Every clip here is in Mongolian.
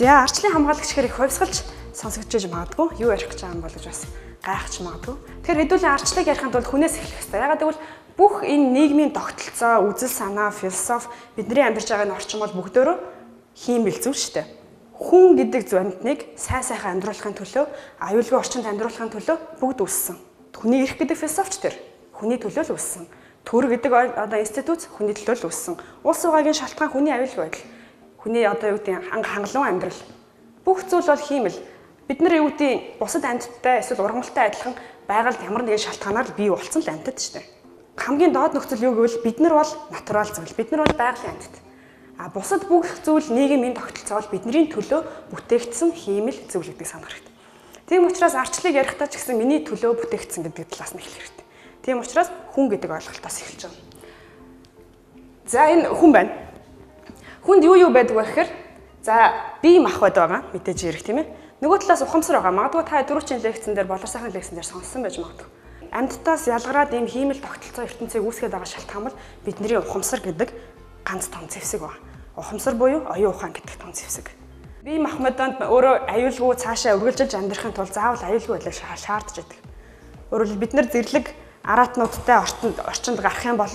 За, ардчлалын хамгаалагч гэхээр их хувьсгалж сонсогдож магадгүй. Юу ярих гэж байгаа юм бол гэж бас гайхаж магадгүй. Тэгэхээр хэдүүлэн ардчлалыг ярихын тулд хүнээс эхлэх хэрэгтэй. Яагаад гэвэл бүх энэ нийгмийн тогтолцоо, үзэл санаа, философи, бидний амьдарч байгаа энэ орчин бол бүгдөө хиймэл зүйл шүү дээ. Хүн гэдэг амьтныг сайн сайхан амьдруулахын төлөө, аюулгүй орчинд амьдруулахын төлөө бүгд үүссэн. Хүний эрх гэдэг философч тэр хүний төлөө л үүссэн. Төр гэдэг одоо институт хүний төлөө л үүссэн. Улс угаагийн шалтгаан хүний аюулгүй байдал. Хүний одоо юу гэдэг хангалуун амьдрал. Бүх зүйл бол хиймэл. Бид нар юу гэдэг бусад амьтдтай эсвэл ургамалтай адилхан байгальд ямар нэгэн шалтгаанаар л бий болсон л амьтад шүү дээ. Хамгийн доод нөхцөл юу гэвэл бид нар бол натурал зүйл. Бид нар бол байгалийн амьтад. А бусад бүх зүйл нийгмийн тогтолцоо бол бидний төлөө бүтээгдсэн хиймэл зүйл гэдгийг санах хэрэгтэй. Тийм учраас ардчлалыг ярихдаа ч гэсэн миний төлөө бүтээгдсэн гэдэг талаас нь эхлэх хэрэгтэй. Тийм учраас хүн гэдэг ойлголтоос эхэлж байгаа. За, энэ хүн байна. Хүнд юу юу байдаг вэ гэхээр за бие махбод байгаа, мэдээж хэрэг, тийм ээ. Нөгөө талаас ухамсар байгаа. Магадгүй та түрүүчийн лекцэн дээр, Болор сайхны лекцэн дээр сонссон байж магадгүй. Амьтдаас ялгараад ийм хиймэл тогтолцоо ертөнцийг үүсгээд байгаа шалтгаан бол бидний ухамсар гэдэг ганц том зэвсэг байна. Ухамсар буюу оюун ухаан гэдэг том зэвсэг. Бие махбодонд өөрөө аюулгүй цаашаа үргэлжилж амьдрахын тулд заавал аюулгүй байдлыг шаардж байдаг. Өөрөөр хэлбэл, бид нар зэрлэг араатнуудтай орчинд гарах юм бол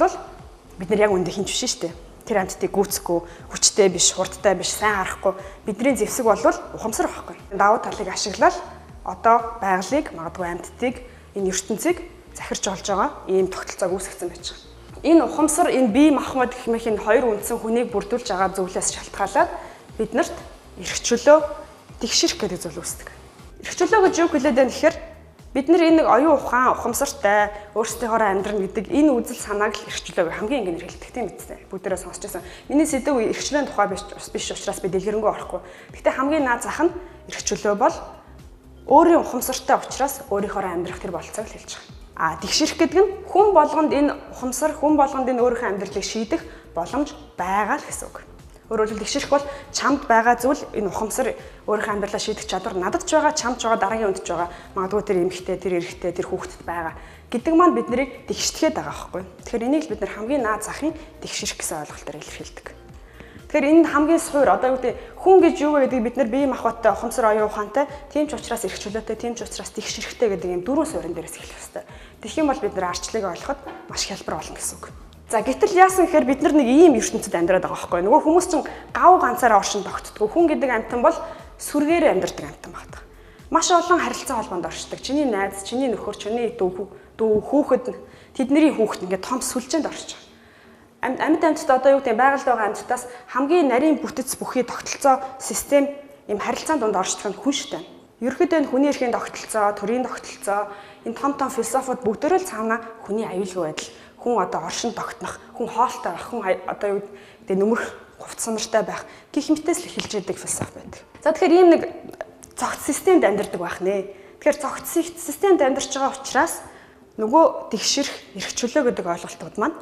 бид нар яг үндэ хинч биш шүү дээ. Тэр амьтдыг гүйцэхгүй, хүчтэй биш, хурдтай биш, сайн харахгүй. Бидний зэвсэг бол ухамсар байхгүй. Давуу талыг ашиглал одоо байгалыг, магадгүй амьтдыг, энэ ертөнцийг захирч болж байгаа ийм тогтолцоог үүсгэсэн байж байгаа. Энэ ухамсар, энэ бие махбод гэх мэт энэ хоёр үндсэн хүнийг бүрдүүлж байгаа зүйлээс шалтгаалаад биднэрт эрх чөлөө, тэгшэрх гэдэг зүйл үүсдэг. Эрх чөлөө гэж юу хэлээд байна гэхээр бид нар энэ нэг оюун ухаан, ухамсартай өөрсдийнхөөрөө амьдрна гэдэг энэ үзэл санааг л эрх чөлөөг хамгийн энгээр хэлдэг, тийм үстэй. Бүгдээрээ сонсч байсан. Миний сэдэв эрх чөлөөний тухай биш учраас би дэлгэрэнгүй орохгүй. Гэхдээ хамгийн наад зах нь эрх чөлөө бол өөрийн ухамсартай учраас өөрийнхөөрөө амьдрах тэр болцоог л хэлж байгаа. А тэгшэрх гэдэг нь хүн болгонд энэ ухамсар, хүн болгонд энэ өөрийнхөө амьдралыг шийдэх боломж байгаа л гэсэн үг. Өөрөөр хэлбэл, тэгшэрх бол чамд байгаа зүйл, энэ ухамсар, өөрийнхөө амьдралаа шийдэх чадвар надад ч байгаа, чамд ч байгаа, дараагийн хүнд ч байгаа. Магадгүй тэр эмэгтэй, тэр эрэгтэй, тэр хүүхдэд байгаа гэдэг маань бид нарыг тэгшдэхэд байгаа байхгүй. Тэгэхээр энийг л бид нар хамгийн наад захын тэгшэрх гэсэн ойлголтоор илэрхийлдэг. Тэгэхээр энэ хамгийн суур одоо юу гэдэг хүн гэж юу вэ гэдгийг бид нар бие махбодтой, ухамсар, оюун ухаантай, тийм ч учраас эрх чөлөөтэй, тийм ч учраас тэгшэрхтэй гэдэг ийм дөрвөн суурин дээрээс эхлэх хэрэгтэй. Тэгэх юм бол бид нар ардчлалыг ойлгоход маш хялбар болно гэсэн үг. За, гэтэл яасан гэхээр бид нар нэг ийм ертөнцид амьдраад байгаа байхгүй. Нөгөө хүмүүс чинь гав ганцаараа оршин тогтдгоо. Хүн гэдэг амьтан бол сүргээр амьдардаг амьтан байдаг. Маш олон харилцаа холбоонд оршдог. Чиний найз, чиний нөхөр, чиний дүү, хүүхэд, тэдний хүүхэд, ингээд том сүлжээнд оршиж байгаа. Амьд амьтад, одоо юу гэдэг, байгальд байгаа амьтдаас хамгийн нарийн бүтэц бүхий тогтолцоо, систем, ийм харилцаан дунд оршдог нь хүн шүү дээ. Ерөнхийдөө энэ хүний эрхийн тогтолцоо, төрийн тогтолцоо, энэ том том философиуд бүгдээрээ л цаана хүний аюулгүй байдал, хүн одоо оршин тогтнох, хүн хоолтой байх, хүн одоо юу гэдэг нөмөрх хувцас нартай байх гэх мэтээс л эхэлж идэг философи байдаг. За, тэгэхээр ийм нэг цогц системд амьдардаг байх нэ. Тэгэхээр цогц системд амьдарч байгаа учраас нөгөө тэгшэрх, эрх чөлөө гэдэг ойлголтууд маань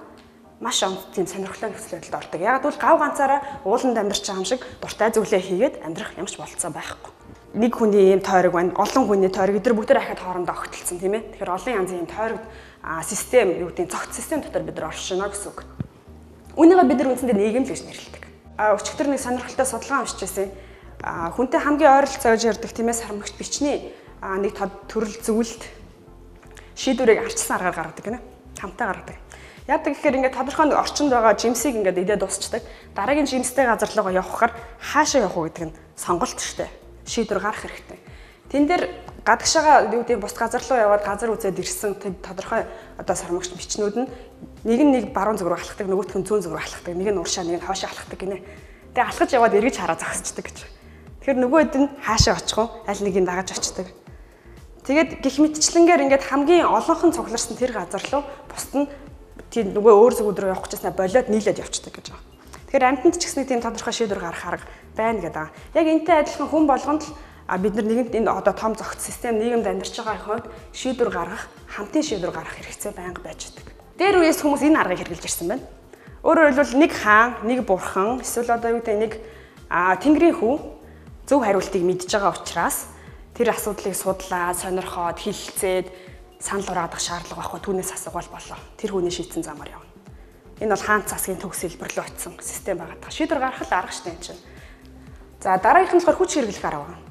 маш онц тийм сонирхолтой нөхцөл байдалд ордог. Яг бол гав ганцаараа ууланд амьдарч байгаа юм шиг дуртай зүйлээ хийгээд амьдрах ямарч болцоо байхгүй. Нэг хүний ийм тойрог байна, олон хүний тойрог, эдгээр бүгд ахаад хоорондоо огтлцсон, тийм ээ. Тэгэхээр олон янзын ийм тойрог систем, юу гэдэг, цогц систем дотор бид нар оршино гэсэн үг. Үүнийгээ бид нар үндсэндээ нийгэм л гэж нэрлэдэг. Өчигдөр нэг сонирхолтой судалгаа уншиж байсан. Хүнтэй хамгийн ойролцоо гэж ярьдаг, тийм ээ, сармагч бичний нэг төрөл зүйлд шийдвэрийг арчсан аргаар гаргадаг гинэ. Хамтаа гаргадаг. Яадаг гэхээр ингээд тодорхой нэг орчинд байгаа жимсийг ингээд идээд дуусчдаг. Дараагийн жимстэй газар руугаа явхаар хаашаа явах уу гэдэг нь сонголт шүү дээ. Шийдвэр гарах хэрэгтэй. Тэн дээр гадагшаага, юу гэдэг, бус газар руу яваад газар үзээд ирсэн тодорхой одоо сармагч бичнүүд нь нэг нь нэг баруун зүг рүү алхдаг, нөгөөх нь зүүн зүг рүү алхдаг, нэг нь уршаа, нэг нь хоошоо алхдаг гинэ. Тэгээ алхаж яваад эргэж хараа зогсчдаг гэж. Тэгэхээр нөгөө хэд нь хаашаа очих вэ? Аль нэгийг дагаж очдог. Тэгээд гих мэтчлэнгээр ингээд хамгийн олонхон цугларсан тэр газар руу бусд нь тийм нөгөө өөр зүгүүд рүү явах гэжсэн болиод нийлээд явчихдаг гэж байгаа. Тэгэхээр амьтанд ч гэсэн тийм тодорхой шийдвэр гаргах арга байна гэдэг. Яг энэтэй адилхан хүн болгонд л бид нар нэгэнт энэ одоо том зохиц систем нийгэмд амьдарч байгаа хувьд шийдвэр гаргах, хамтын шийдвэр гаргах хэрэгцээ байнга байж байдаг. Дээр үеэс хүмүүс энэ аргыг хэрэглэж ирсэн байна. Өөрөөр хэлбэл, нэг хаан, нэг бурхан эсвэл одоо юу гэдэг нэг тэнгэрийн хүү зөв хариултыг мэдж байгаа учраас тэр асуудлыг судлаа, сонирхоод, хилцээд санал хураадах шаардлага байхгүй, түүнээс асуугаал болоо. Тэр хүний шийдсэн замаар явна. Энэ бол хаан засгийн төгс хэлбэр рүү очисон систем байгаа. Шийдвэр гаргах л арга штэ энэ чинь. За дараагийнх нь болохоор хүч хэрэглэх арга байна.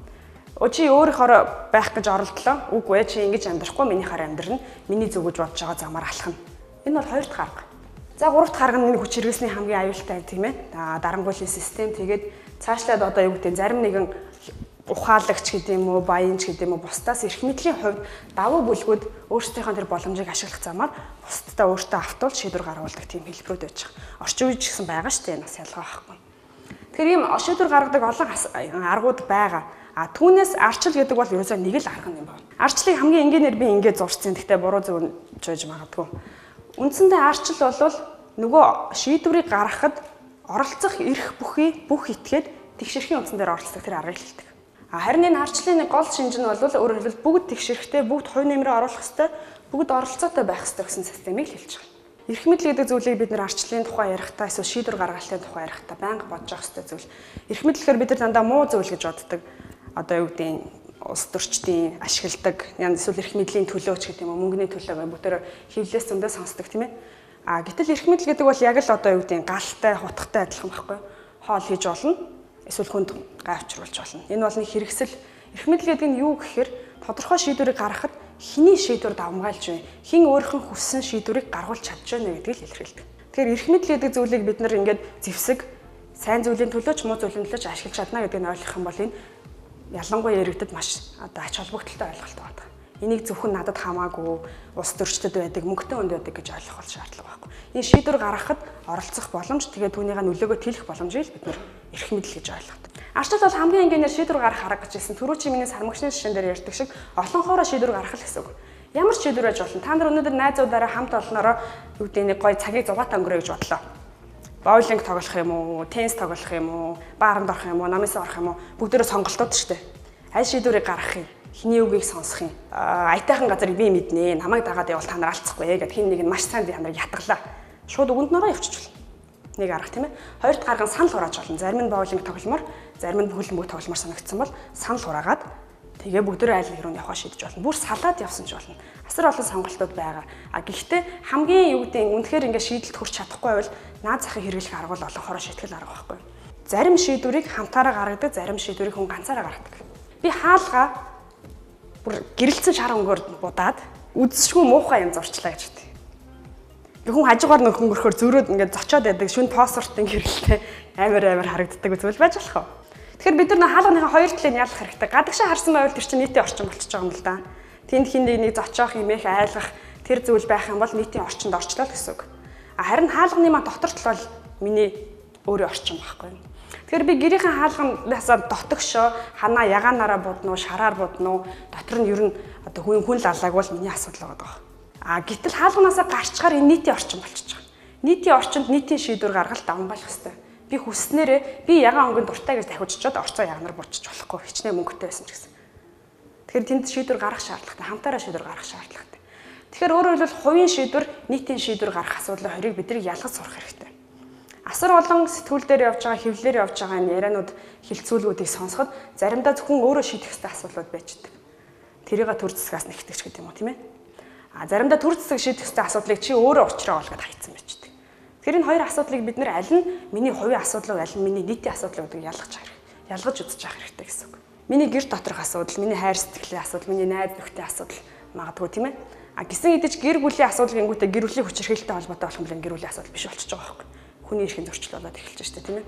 Чи өөрийнхөө байх гэж оролдлоо. Үгүй ээ, чи ингэж амьдрахгүй, минийхээр амьдрна. Миний зөв гэж бодож байгаа замаар алхана. Энэ бол хоёр дахь арга. За гурав дахь арга нь хүч хэрэглэсний хамгийн аюултай тийм ээ. Дарангуйлын систем. Тэгээд цаашлаад одоо юу гэдэг зарим нэгэн ухаалагч гэдэг юм уу, баянч гэдэг юм уу, бусдаас эрх мэдлийн хувьд давуу бүлгүүд өөрсдийнхөө тэр боломжийг ашиглах замаар бусдаа өөртөө автуулж шийдвэр гаргуулдаг тийм хэлбэрүүд байж байгаа. Орчин үеч гэсэн байгаа шүү дээ, бас ялгаа байхгүй. Тэгэхээр ийм шийдвэр гаргадаг олон аргууд байгаа. А түүнээс арчил гэдэг бол ерөөсөө нэг л арга юм байна. Арчлыг хамгийн энгийнээр би ингэж зурцсан. Гэхдээ буруу зөв байж магадгүй. Үндсэндээ арчил бол нөгөө шийдвэрийг гаргахад оролцох эрх бүхий бүх этгээд тэгшэрхийн үндсэн дээр оролцдог тэр аргыг хэлдэг. Харин энэ арчлын нэг гол шинж нь бол өөрөөр хэлбэл бүгд тэгшэрхтэй, бүгд хувь нэмрээ оруулах ёстой, бүгд оролцоотой байх ёстой гэсэн системийг л хэлж байгаа. Эрх мэдэл гэдэг зүйлийг бид нэр арчлын тухай ярихдаа эсвэл шийдвэр гаргалтын тухай ярихдаа байнга бодож явах ёстой зүйл. Эрх мэдэл гэхээр бид нар дандаа муу зүйл гэж боддог. Одоо юу гэдэг нь улс төрчдийн ашигладаг, янз эсвэл эрх мэдлийн төлөөч гэдэг юм уу, мөнгөний төлөө бүгдээр хэвлээс зөндөө сонсдог тийм ээ. А гэтэл эрх мэдэл гэдэг бол яг л одоо юу гэдэг нь галтай, хутгатай адилхан байхгүй. Хоол хийж болно, эсвэл хүнд гай авчруулж болно. Энэ бол нэг хэрэгсэл. Эрх мэдэл гэдэг нь юу гэхээр тодорхой шийдвэрийг гаргахад хэний шийдвэр давмгайлж байна, хэн өөрийнх нь хүссэн шийдвэрийг гаргуулж чадж байна гэдгийг илэрхийлдэг. Тэгэхээр эрх мэдэл гэдэг зүйлийг бид нар ингээд зэвсэг сайн зүйлийн төлөө ч муу зүйлийн төлөө ч ашиглаж чадна гэдгийг ойлгох юм бол энэ ялангуяа иргэдэд маш одоо ач холбогдолтой ойлголт байна. Энийг зөвхөн надад хамаагүй улс төрчдөд байдаг, мөнгөтэй хүнд байдаг гэж ойлгох бол шаардлага байхгүй. Энэ шийдвэр гаргахад оролцох боломж, тэгээд түүнийгээ нөлөөгөө тэлэх боломжийг бид нэр эрх мэдэл гэж ойлгодог. Арчил бол хамгийн энгийнээр шийдвэр гаргах арга гэж хэлсэн. Түрүү чи миний сармагчны жишээн дээр ярьдаг шиг олонхоороо шийдвэр гаргах л гэсэн үг. Ямар ч шийдвэр байж болно. Та нар өнөөдөр найзуудаараа хамт олноороо юу гэдэг нэг гоё цагийг зугаатай өнгөрөө гэж бодлоо. Боулинг тоглох юм уу, теннис тоглох юм уу, бааранд орох юм уу, намынсаа орох юм уу? Бүгдээрээ сонголтууд шүү дээ. Аль шийдвэрийг гаргах юм? Хиний үгийг сонсох юм? Аятайхан газарыг би мэднэ. Намайг дагаад явбал та нар алцахгүй гэд хин нэг нь маш сайн та нарыг ятгалаа. Шууд өгөнд нөрөө явчих болно. Нэг арга тийм ээ. Хоёр дахь арга нь санал хурааж болно. Зарим нь боулинг тогломоор, зарим нь бүхэл мөнгө тогломоор санагдсан бол санал хураагаад тэгээ бүгдээрээ айл нэг рүү явахаа шийдэж болно. Бүр салаад явсан ч болно. Асар олон сонголтууд байгаа. А гэхдээ хамгийн юу гэдэг үнэхээр ингээд шийдэлд хүрч чадахгүй байвал наад захын хэрэглэх арга бол олонхороо шийтгэл арга байхгүй. Зарим шийдвэрийг хамтаараа гаргадаг, зарим шийдвэрийг хүн ганцаараа гаргадаг. Би хаалгаа бүр гэрэлцэн шар өнгөөр будаад үзшгүй муухай юм зурчлаа гэж бодъё. Ингээ хүн хажуугаар нөх өнгөрөхөөр зөрөөд ингээд зочоод байдаг шүн тоосортын гэрэлтэй амар харагддаг зүйл байж болох уу? Тэгэхээр бид нар хаалганыхаа хоёр талыг ялах хэрэгтэй. Гадагшаа харсан байвал тэр чинь нийтийн орчин болчихж байгаа юм л да. Тэнд хин нэг зочоох, имэх, айлгах тэр зүйл байх юм бол нийтийн орчинд орчлоо л гэсэн үг. А харин хаалганы маань дотор тал бол миний өөрийн орчин байхгүй. Тэгэхээр би гэрийнхэн хаалганасаа дотогшоо ханаа ягаанаараа будна уу, шараар будна уу, дотор нь ер нь одоо хүн л алааг бол миний асуудал байгаа. А гэтэл хаалганаасаа гарчгаар энэ нийтийн орчин болчихж байгаа. Нийтийн орчинд нийтийн шийдвэр гаргалт давмгаалах хэрэгтэй. Би хүснээрээ би ягаан өнгөнд дуртай гэж дахиуччод орцоо яганаар бууччих болохгүй. Хичнээн мөнгөтэй байсан ч гэсэн. Тэгэхээр тэнд шийдвэр гаргах шаардлагатай, хамтаараа шийдвэр гаргах шаардлагатай. Тэгэхээр өөрөөр хэлбэл хувийн шийдвэр, нийтийн шийдвэр гаргах асуудлын хоёрыг бид нар ялгаж сурах хэрэгтэй. Асар олон сэтгүүл дээр явж байгаа, хэвлэлээр явж байгаа энэ ярианууд, хилцүүлгүүдийг сонсоход заримдаа зөвхөн өөрөө шийдэх ёстой асуудлууд байж байдаг. Тэрийг төр засгаас нэгтгэж гэдэг юм уу, тийм ээ? А заримдаа төр засаг шийдэх ёстой асуудлыг чи өөрөө учраа олгоод хайцсан байж байдаг. Тэгэхээр энэ хоёр асуудлыг бид нар аль нь миний хувийн асуудал уу, аль нь миний нийтийн асуудал уу гэдгийг ялгаж үзэж явах хэрэгтэй гэсэн үг. Миний гэр доторх асуудал, миний хайр сэтгэлийн асуудал, миний найз нөхдийн асуудал магадгүй, тийм ээ? А гисэн хэдий ч гэр бүлийн асуудал гингүүтээ гэр бүлийн хүчирхийлэлтэй холбоотой болох юм бол гэр бүлийн асуудал биш болчихж байгаа байхгүй. Хүний эрхийн зөрчил болоод эхэлж штэ, тийм ээ.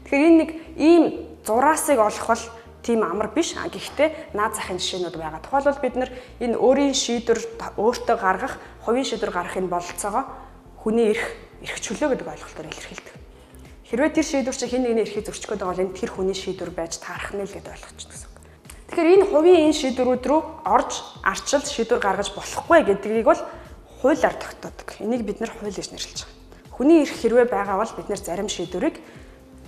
Тэгэхээр энэ нэг ийм зураасыг олох бол тийм амар биш. А гэхдээ наад захын жишээнүүд байгаа. Тухайлбал бид нар энэ өөрийн шийдвэр өөртөө гаргах, хувийн шийдвэр гаргах энэ бололцоогоо хүний эрх чөлөө гэдэг ойлголтоор илэрхийлдэг. Хэрвээ тэр шийдвэр чинь хэн нэгний эрхийг зөрчих гээд байгаа бол энэ тэр хүний шийдвэр байж таарах нэ л гэдээ ойлгочихдог гэсэн үг. Тэгэхээр энэ хувийн энэ шийдвэрүүд рүү орж арчил шийдвэр гаргаж болохгүй гэдгийг бол хуулиар тогтоодог. Энийг бид нар хууль гэж нэрлэж байгаа. Хүний эрх хэрвээ байгаа бол бид нар зарим шийдвэрийг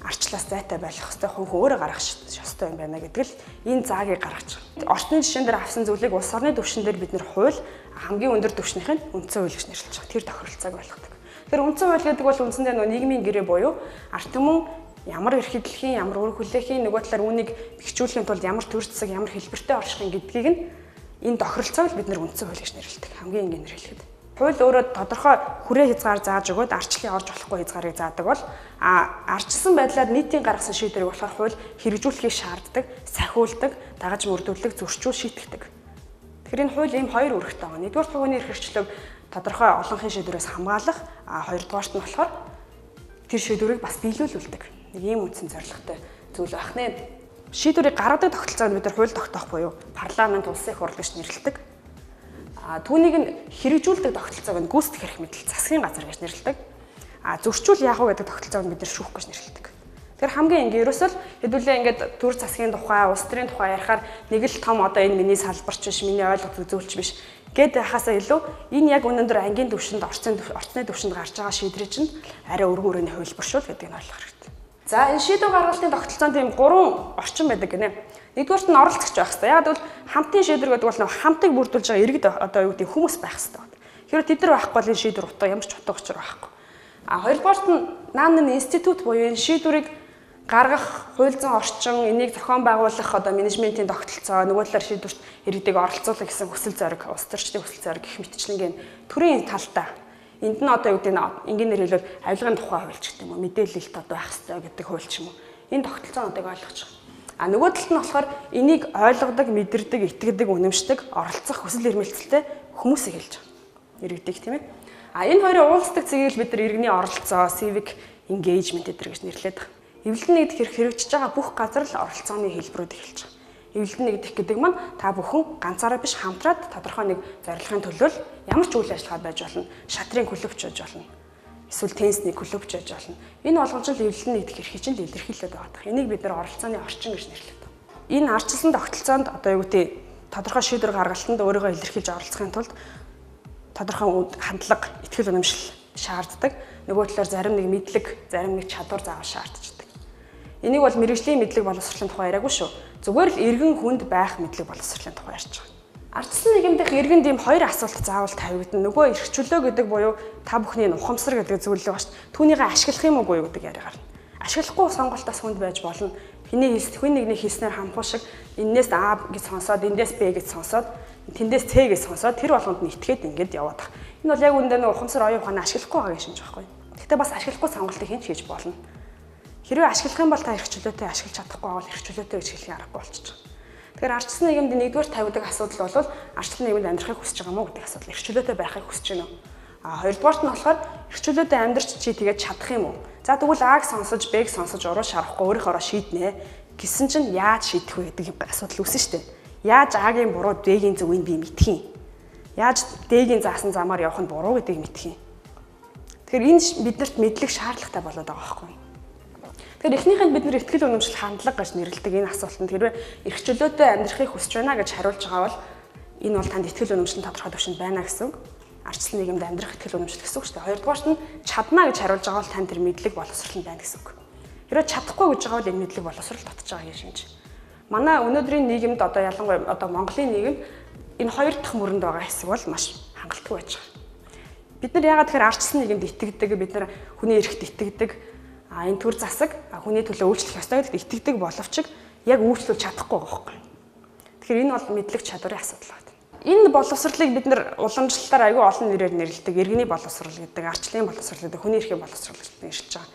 арчлаас зайтай байх ёстой, хувь хүн өөрөө гаргах ёстой юм байна гэдэг л энэ заагийг гаргаж байгаа. Орчны жишээн дээр авсан зүйлийг улс орны түвшин дээр бид нар хууль, хамгийн өндөр түвшнийх нь үндсэн хууль гэж нэрлэж байгаа. Тэр тохиролцоог ойлгодог. Тэгэхээр үндсэн хууль гэдэг бол үндсэндээ нөө нийгмийн гэрээ буюу ард түмэн ямар эрх хэдэлхийн, ямар үүрэг хүлээхийн, нөгөө талаар үүнийг бэхжүүлэхийн тулд ямар төр засаг, ямар хэлбэртэй оршихын гэдгийг нь энэ тохиролцоог бид нар үндсэн хууль гэж нэрлэдэг. Хамгийн энгийн нэрлэхэд. Хууль өөрөө тодорхой хүрээ хязгаар зааж өгөөд ардчлалын орж болохгүй хязгаарыг заадаг бол ардчилсан байдлаар нийтийн гаргасан шийдвэрийг болохоор хууль хэрэгжүүлэхийг шаарддаг, сахиулдаг, дагаж мөрдүүлдэг, зөрчүүл шийтгэдэг. Тэгэхээр энэ хууль ийм хоёр үүрэгтэй байгаа. Нэгдүгээр хүний эрх хэрэгчлөөг тодорхой олонхын шийдвэрээс хамгаалах, хоёрдугаарт нь болохоор тэр шийдвэрийг бас биелүүлүүлдэг. Нэг ийм үндсэн зорилготой зүйл байх нэ. Шийдвэрийг гаргадаг тогтолцоонд бид нар хууль тогтоох буюу парламент, улсын их хурл гэж нэрлэдэг. Түүнийг нь хэрэгжүүлдэг тогтолцоог нь гүйцэтгэх эрх мэдэл засгийн газар гэж нэрлэдэг. Зөрчүүл яах вэ гэдэг тогтолцоог нь бид нар шүүх гэж нэрлэдэг. Тэгэхээр хамгийн энгийн ерөөсөө л хэдүүлээ ингээд төр засгийн тухай, улс төрийн тухай ярихаар нэг л том одоо энэ миний салбарч биш, миний ойлгох зүйлч биш гэд байхаасаа илүү энэ яг өнөөдөр ангийн төвшөнд, орцны төвшөнд гарч байгаа шийдвэрийг чинь арай өргөн өрөөний хувилбаршуул гэдгийг нь ойлгох хэрэгтэй. За энэ шийдвэр гаргалтын тогтолцоонд тийм гурван орчин байдаг гинэ. Нэгдүгээрт нь оролцогч байх хэрэгтэй. Яг бол хамтын шийдвэр гэдэг бол хамтыг бүрдүүлж байгаа иргэд одоо юу гэдэг хүмүүс байх хэрэгтэй. Хэрвээ тэд нар байхгүй бол энэ шийдвэр утга ямар ч утга учир байхгүй. Хоёрдугаарт нь наан нь институт буюу энэ шийдвэрийг гаргах хууль зүйн орчин, энийг зохион байгуулах одоо менежментийн тогтолцоо, нөгөө талаар шийдвэрт иргэдийг оролцуулах гэсэн хүсэл зориг, улс төрчдийн хүсэл зориг гэх мэтчлэнгийн төрийн талтай. Энд нь одоо юу гэдэг нь энгийнээр хэлбэл авилгын тухай хуульч гэдэг юм уу, мэдээлэлт одоо байх хэрэгтэй гэдэг хууль ч юм уу. Энэ тогтолцоонуудыг ойлгож байгаа. Нөгөө талд нь болохоор энийг ойлгодог, мэдэрдэг, итгэдэг, үнэмшдэг, оролцох хүсэл эрмэлзэлтэй хүмүүсийг хэлж байгаа. Иргэдийг тийм ээ. Энэ хоёрын уулздаг цэгийг л бид нар иргэний оролцоо, civic engagement гэдэг гэж нэрлэдэг. Эвлэлэн нэгдэх хэрэг хэрэгжиж байгаа бүх газар л оролцооны хэлбэрүүд эхэлж байгаа. Эвлэлэн нэгдэх гэдэг маань та бүхэн ганцаараа биш хамтраад тодорхой нэг зорилгын төлөө ямар ч үйл ажиллагаа байж болно. Шатрын клубч байж болно. Эсвэл теннисний клубч байж болно. Энэ болгон ч л эвлэлэн нэгдэх эрхийг чинь л илэрхийлээд байгаа. Энийг бид нар оролцооны орчин гэж нэрлэдэг. Энэ ардчилсан тогтолцоонд одоо юу гэдэг тодорхой шийдвэр гаргалтанд өөрийгөө илэрхийлж оролцохын тулд тодорхой хандлага, итгэл үнэмшил шаарддаг. Нөгөө талаар зарим нэг мэдлэг, зарим нэг чадвар заавал шаарддаг. Энийг бол мэргэжлийн мэдлэг боловсролын тухай яриаггүй шүү. Зүгээр л иргэн хүнд байх мэдлэг боловсролын тухай ярьж байгаа. Ардчилсан нийгэм дэх иргэнд ийм хоёр асуулт заавал тавигдана. Нөгөө эрх чөлөө гэдэг буюу та бүхний ухамсар гэдэг зүйл л байгаа шүү. Түүнийгээ ашиглах юм уугүй юу гэдэг яриа гарна. Ашиглахгүй сонголт бас хүнд байж болно. Хэний хэлс, хүн нэгний хэлснээр хамхуу шиг энээс А гэж сонсоод, эндээс Б гэж сонсоод, тэндээс С гэж сонсоод тэр болгонд нь итгээд ингээд яваад байгаа. Энэ бол яг үүндээ нөгөө ухамсар оюун ухаанаа ашиглахгүй байгааг шинж байхгүй. Гэхдээ бас ашиглахгүй сонголтыг хэн ч хийж болно. Хэрвээ ашиглах юм бол та эрх чөлөөтэй, ашиглаж чадахгүй бол эрх чөлөөтэй гэж хэлэх аргагүй болчихж байгаа. Тэгэхээр ардчилсан нийгэмд нэгдүгээр тавигдаг асуудал бол ардчилсан нийгэмд амьдрахыг хүсэж байгаа мó гэдэг асуудал. Эрх чөлөөтэй байхыг хүсэж байна уу? Хоёрдугаарт нь болохоор эрх чөлөөтэй амьдрч чи тэгээд чадах юм уу? За тэгвэл А-г сонсож, Б-г сонсож уруу шарахгүй өөрийнхоороо шийднэ гэсэн чинь яаж шийдэх вэ гэдэг асуудал үүснэ шүү дээ. Яаж А-гийн буруу, Б-гийн зөвийг би мэдэх юм? Яаж Д-гийн заасан замаар явах нь буруу гэдгийг мэдэх юм? Тэгэхээр энэ биднэрт мэдлэг шаардлагатай болоод байгаа байхгүй юу? Тэгэхээр эхнийх нь бид нэр итгэл үнэмшил хандлага гэж нэрлэдэг энэ асуултанд хэрвээ эрх чөлөөтэй амьдрахыг хүсэж байна гэж хариулж байгаа бол энэ бол танд итгэл үнэмшил тодорхой түвшинд байна гэсэн үг. Ардчилсан нийгэмд амьдрах итгэл үнэмшил гэсэн үг шүү дээ. Хоёрдугаарт нь чадна гэж хариулж байгаа бол танд тэр мэдлэг боловсрол нь байна гэсэн үг. Хэрвээ чадахгүй гэж байгаа бол энэ мэдлэг боловсрол татж байгаа юм шинж. Манай өнөөдрийн нийгэмд одоо ялангуяа одоо Монголын нийгэм энэ хоёр дахь мөрөнд байгаа хэсэг бол маш хангалтгүй байж байгаа. Бид нар яагаад тэгэхээр ардчилсан нийгэмд итгэдэг, бид нар хүний эрхт итгэдэг. Энэ төр засаг хүний төлөө үйлчлэх ёстой гэдэгт итгэдэг боловч яг үйлчлүүлж чадахгүй байгаа байхгүй. Тэгэхээр энэ бол мэдлэг чадварын асуудал байна. Энэ боловсролыг бид нар уламжлалтаар айгүй олон нэрээр нэрлэдэг. Иргэний боловсрол гэдэг, ардчлалын боловсрол гэдэг, хүний эрхийн боловсрол гэж нэрлэж байгаа.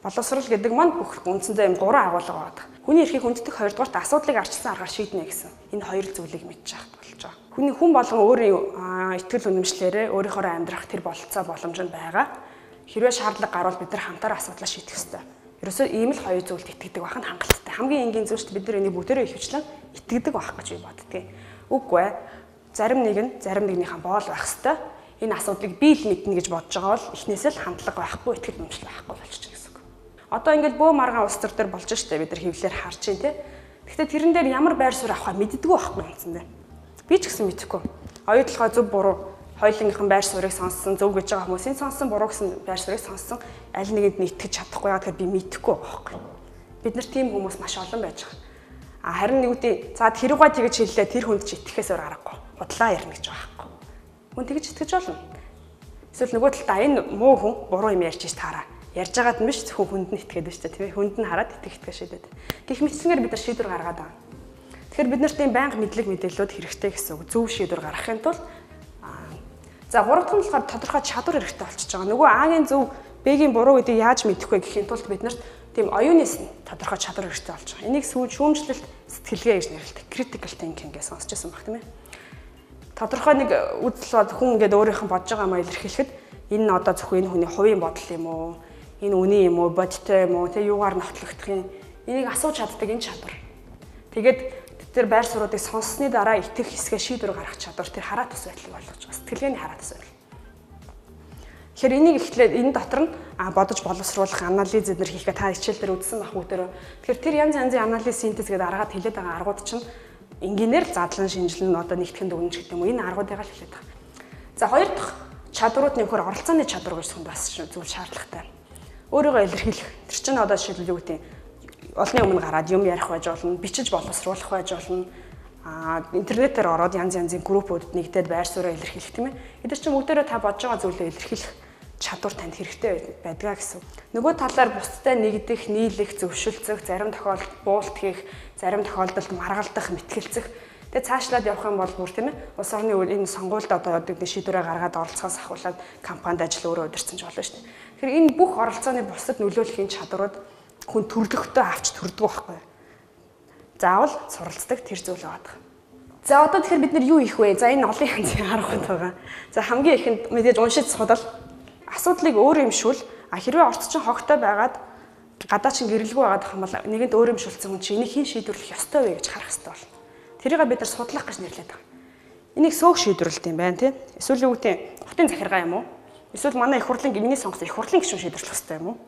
Боловсрол гэдэг маань бүх үндсэндээ юм гурван агуулга байдаг. Хүний эрхийг хүндэтгэх, хоёрдугаарт асуудлыг ардчилсан аргаар шийднэ гэсэн. Энэ хоёр зүйлийг мэдчих болж байгаа. Хүний хүн болгон өөрийн итгэл үнэмшлээрээ өөрийнхоороо амьдрах тэр бололцоо боломж нь байгаа. Хэрвээ шаардлага гарвал бид нар хамтаараа асуудлаа шийдэх ёстой. Ерөөсөө ийм л хоёр зүйлд итгэдэг байх нь хангалттай. Хамгийн энгийн зүйл шүү дээ. Бид нар энийг бүгдээрээ ихэвчлэн итгэдэг байх гэж би боддгийг. Үгүй ээ. Зарим нэг нь зарим нэгнийхээ боол байх ёстой. Энэ асуудлыг би л мэднэ гэж бодож байгаа бол эхнээсээ л хандлага байхгүй, итгэл үнэмшил байхгүй болчих гэсэн үг. Одоо ингээд бөө маргаан улс төр дээр болж штэ бид нар хэвлэлээр харж чинь тий. Гэхдээ тэрэн дээр ямар байр суурь авахаа мэддэггүй байхгүй үндсэндээ. Би ч гэсэн мэдэхгүй. Оюутлогоо зөв буруу хоёулынгийнхэн байр суурийг сонссон, зөв гэж байгаа хүмүүсийн сонссон, буруу гэсэн байр суурийг сонссон, аль нэгэнд нь итгэж чадахгүй яа тэгэхээр би мэдэхгүй байгаа байхгүй. Бид нар тийм хүмүүс маш олон байж байгаа. Харин нэг үгүй за тэрүүгээ тэгж хэллээ тэр хүнд чи итгэхээс өөр аргагүй. Худлаа ярина гэж байгаа байхгүй. Хүн тэгж итгэж болно. Эсвэл нөгөө талдаа энэ муу хүн буруу юм ярьж ич таараа. Ярьж байгаад нь биш зөвхөн хүнд нь итгээд байна шүү дээ, тийм ээ. Хүнд нь хараад итгэх итгэх шийдэд. Гэх мэтчилэнгээр бид нар шийдвэр гаргаад байгаа. Тэгэхээр бид нарт ийм байнга мэдлэг мэдээллүүд хэрэгтэй гэсэн үг. Зөв шийдвэр гаргахын тулд За гурав дахь нь болохоор тодорхой чадвар хэрэгтэй болчихж байгаа. Нөгөө А-гийн зөв, Б-гийн буруу гэдгийг яаж мэдэх вэ гэхийн тулд бид нарт тийм оюуны тодорхой чадвар хэрэгтэй болж байгаа. Энийг сүүл шүүмжлэлт сэтгэлгээ гэж нэрлэдэг. Critical thinking гэж сонсч байсан баг тийм ээ. Тодорхой нэг үзэл бод хүн ингээд өөрийнх нь бодож байгаа маа илэрхийлэхэд энэ нь одоо зөвхөн энэ хүний хувийн бодол юм уу? Энэ үний юм уу? Бодтой юм уу? Тэ юугаар нотлогдох юм? Энийг асууж чаддаг энэ чадвар. Тэгээд тэр байр суурьуудыг сонссны дараа итгэх хэсгээ шийдвэр гаргах чадвар тэр хараа тус байдлыг болгож байгаа. Сэтгэлгээний хараа тус байдал. Тэгэхээр энийг эхлээд энэ дотор нь бодож боловсруулах анализ эднэр хийхдээ та хичээл дээр үзсэн байх бүгдээрөө. Тэгэхээр тэр янз янзын анализ синтез гэдэг аргаад хэлээд байгаа аргууд чинь энгийнээр л задлан шинжилэн одоо нэгтгэн дүгнэж гэдэг юм уу энэ аргуудыг л хэлээд байгаа. За хоёр дахь чадварууд нь нөхөр оролцооны чадвар гэж хүнд бас зүйл шаардлагатай. Өөрийгөө илэрхийлэх. Тэр чинь одоо жишээлбэл юу гэдэг олонний өмнө гараад юм ярих байж болно, бичиж боловсруулах байж болно. Интернетээр ороод янз янзын группүүдэд нэгдээд байр сууриа илэрхийлэх тийм ээ. Эдгээр чинь бүгдээрээ та бодож байгаа зүйлээ илэрхийлэх чадвар танд хэрэгтэй байдгаа гэсэн. Нөгөө талаар бусдтай нэгдэх, нийлэх, зөвшөлдсөх, зарим тохиолдолд буулт хийх, зарим тохиолдолд маргалдах, мэтгэлцэх. Тэгээ цаашлаад явах юм бол бүр тийм ээ. Улс орны энэ сонгуульд одоо гэдэг шийдвэрээ гаргаад оролцохоос ахуулаад компанид ажил өөрөө удирдсан ч болно шүү дээ. Тэгэхээр энэ бүх оролцооны бусдад нөлөөлөх энэ чадварууд хүн төрлөختөө авч төрдөг байхгүй. Заавал суралцдаг тэр зүйл байгаа. За одоо тэгэхээр бид нар юу хийх вэ? За энэ олон янзын аргууд байгаа. За хамгийн ихэнд мэдээж уншиж судал. Асуудлыг өөр юмшүүл. Хэрвээ орц чинь хогтой байгаад гадаа чинь гэрэлгүй байгаад байх юм бол нэгэнд өөр юмшүүлсэн хүн чинь энийг хэн шийдвэрлэх ёстой вэ гэж харах ёстой болно. Тэрийг бид нар судлах гэж нэрлэдэг байгаа. Энийг сөөх шийдвэрлэлт юм байна тий. Эсвэл юу гэдэг хотын захиргаа юм уу? Эсвэл манай их хурлын миний сонгосон их хурлын гишүүн шийдвэрлэх ёстой юм уу?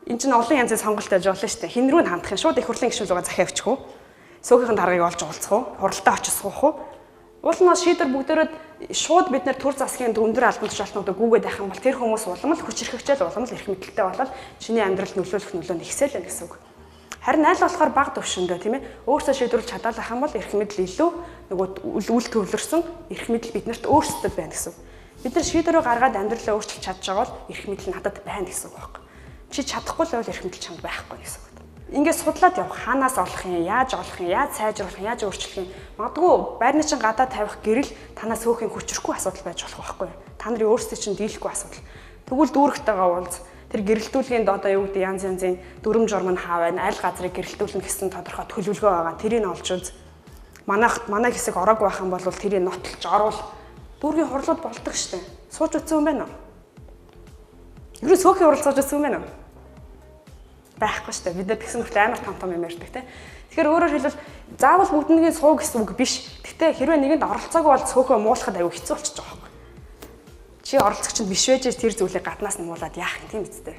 Энд чинь олон янзын сонголт байж болно шүү дээ. Хин рүү нь хандах юм? Шууд их хурлын гишүүн рүүгээ захиа авчих уу? Сөөхийнхэн даргаыг олж уулзах уу? Хуралдаа очиж суух уу? Уул нь шийдвэр бүгдээрээ шууд бид нэр төр засгийн өндөр албан тушаалтнуудыг гүгээд байх юм бол тэр хүмүүс улам л хүч эрхэгчэл улам л эрх мэдэлтэй болоод чиний амьдралд нөлөөлөх нөлөө нь ихсэл гэсэн үг. Харин аль болохоор бага төвшөндөө тийм ээ өөрсдөө шийдвэрлэж чадаал ах юм бол эрх мэдэл илүү нөгөө үл төвлөрсөн эрх мэдэл биднэрт өөрсдөд байна гэсэн үг. Бид нар шийдвэрээ гаргаад амьдралаа өөрчилж чадж байгаа бол эрх мэдэл надад байна гэсэн үг байхгүй. Чи чадахгүй л бол эрх мэдэл чамд байхгүй гэсэн үг. Ингээд судлаад явах, хаанаас олох юм, яаж олох юм, яаж сайжруулах юм, яаж өөрчлөх юм. Магадгүй байрны чинь гадаа тавих гэрэл танаас хөөхийн хүчрэхгүй асуудал байж болох байхгүй. Та нарын өөрсдөө чинь дийлэхгүй асуудал. Тэгвэл дүүрэгтэйгээ уулз тэр гэрэлтүүлгийн одоо юу гэдэг янз янзын дүрм журм нь хаа байна, аль газрыг гэрэлтүүлнэ гэсэн тодорхой төлөвлөгөө байгаа. Тэрийг олж үз. Манай хэсэг ороог байх юм бол тэрийг нотолж оруул. Дүүргийн хурлууд болдог штэ. Сууж үтсэн юм байна уу? Юу сөөхийн хурал сууж үтсэн юм байна уу? Байхгүй шүү дээ. Бид нар тэгсэн мөртлөө амар том том юм ярьдаг тийм. Тэгэхээр өөрөөр хэлбэл заавал бүгднийг суу гэсэн үг биш. Гэхдээ хэрвээ нэгэнд оролцоогүй бол цөөхөө муулахад аюу хэцүү болчихж байгаа байхгүй. Чи оролцогч нь биш байж тэр зүйлийг гаднаас нь муулаад яах юм тийм үстэй.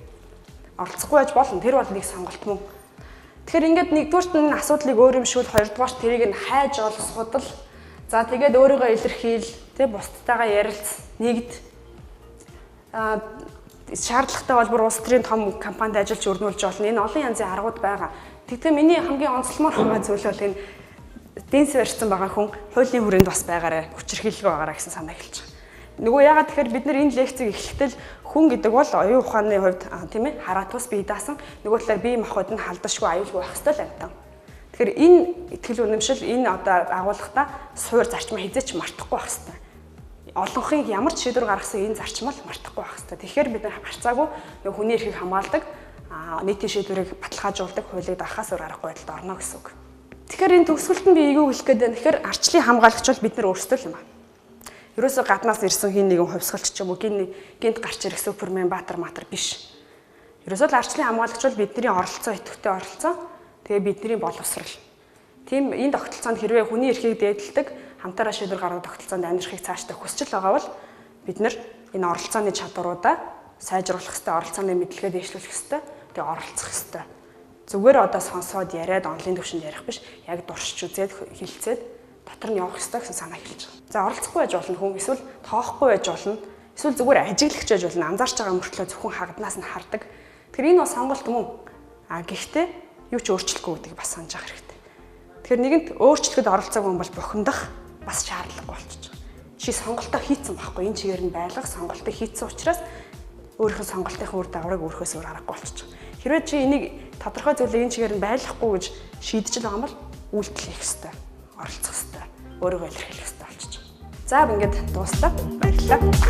Оролцохгүй байж болно. Тэр бол нэг сонголт мөн. Тэгэхээр ингээд нэгдүгüрт нь асуудлыг өөр юм шүүл, хоёрдугаарт тэрийг нь хайж ол судал. За тэгээд өөрийгөө илэрхийл, тэ бусдтайгаа ярилц, нэгд шаардлагатай бол бүр улс төрийн том компанид ажиллаж өрнүүлж болно. Энэ олон янзын аргууд байгаа. Тэгтээ миний хамгийн онцлмоор байгаа зүйл бол энэ дэнс барьсан байгаа хүн хуулийн хүрээнд бас байгаарэ, хүчирхийлэлгүй байгаарэ гэсэн санаа хэлж байгаа. Нөгөө ягаад тэгэхээр бид нар энэ лекцийг эхлэхдээ л хүн гэдэг бол оюун ухааны хувьд тийм ээ хараа тус бие даасан нөгөө талаар бие махбод нь халдашгүй аюулгүй байх ёстой л амьтан. Тэгэхээр энэ итгэл үнэмшил энэ одоо агуулгатаа суур зарчмаа хизээч мартахгүй байх ёстой. Олонхын ямар ч шийдвэр гаргасан энэ зарчмал мартахгүй байх хэрэгтэй. Тэгэхээр бид нар харцаагүй нөгөө хүний эрхийг хамгаалдаг, нийтийн шийдвэрийг баталгаажуулдаг хуулийг дагахаас өөр аргагүй байдалд орно гэсэн үг. Тэгэхээр энэ төгсгөлд нь би юу хэлэх гээд байна гэхээр арчлын хамгаалагч бол бид нар өөрсдөө л юм аа. Ерөөсөө гаднаас ирсэн хин нэгэн хувьсгалч ч юм уу гинт гарч ирэх супермен баатар матар биш. Ерөөсөө л арчлын хамгаалагч бол бидний оролцоо, идэвхтэй оролцоо, тэгээ бидний боловсрал. Тийм энэ тогтолцоонд хэрвээ хүний эрхийг дээдэлдэг хамтаараа шийдвэр гаргах тогтолцоонд амьдрахыг цаашдаа хүсч л байгаа бол бид нар энэ оролцооны чадваруудаа сайжруулах хэрэгтэй, оролцооны мэдлэгээ дэвшлүүлэх хэрэгтэй, тэгээ оролцох хэрэгтэй. Зүгээр одоо сонсоод яриад онлайн төвшөнд ярих биш, яг дуршиж үзээд хилцээд дотор нь явах хэрэгтэй гэсэн санаа хэлж байгаа. За оролцохгүй байж болно хүн, эсвэл тоохгүй байж болно, эсвэл зүгээр ажиглагч байж болно, анзаарч байгаа мөртлөө зөвхөн хагаднаас нь хардаг. Тэгэхээр энэ бол сонголт мөн. А гэхдээ юу ч өөрчлөхгүй гэдгийг бас санаж авах хэрэгтэй. Тэгэхээр нэгэнт өөрчлөхөд оролцоогүй юм бол бухимдах бас шаардлагагүй болчихж байгаа. Чи сонголтоо хийцэн байхгүй, энэ чигээр нь байлгах сонголтыг хийцэн учраас өөрийнх нь сонголтын үр дагаврыг өөрөхөөс өөр аргагүй болчихж байгаа. Хэрвээ чи энийг тодорхой зүйлийг энэ чигээр нь байлгахгүй гэж шийдэж байгаа юм бол үйлдэл хийх ёстой, оролцох ёстой, өөрийгөө илэрхийлэх ёстой болчихж байгаа. За ингээд дууслаа. Баярлалаа. Баярлалаа.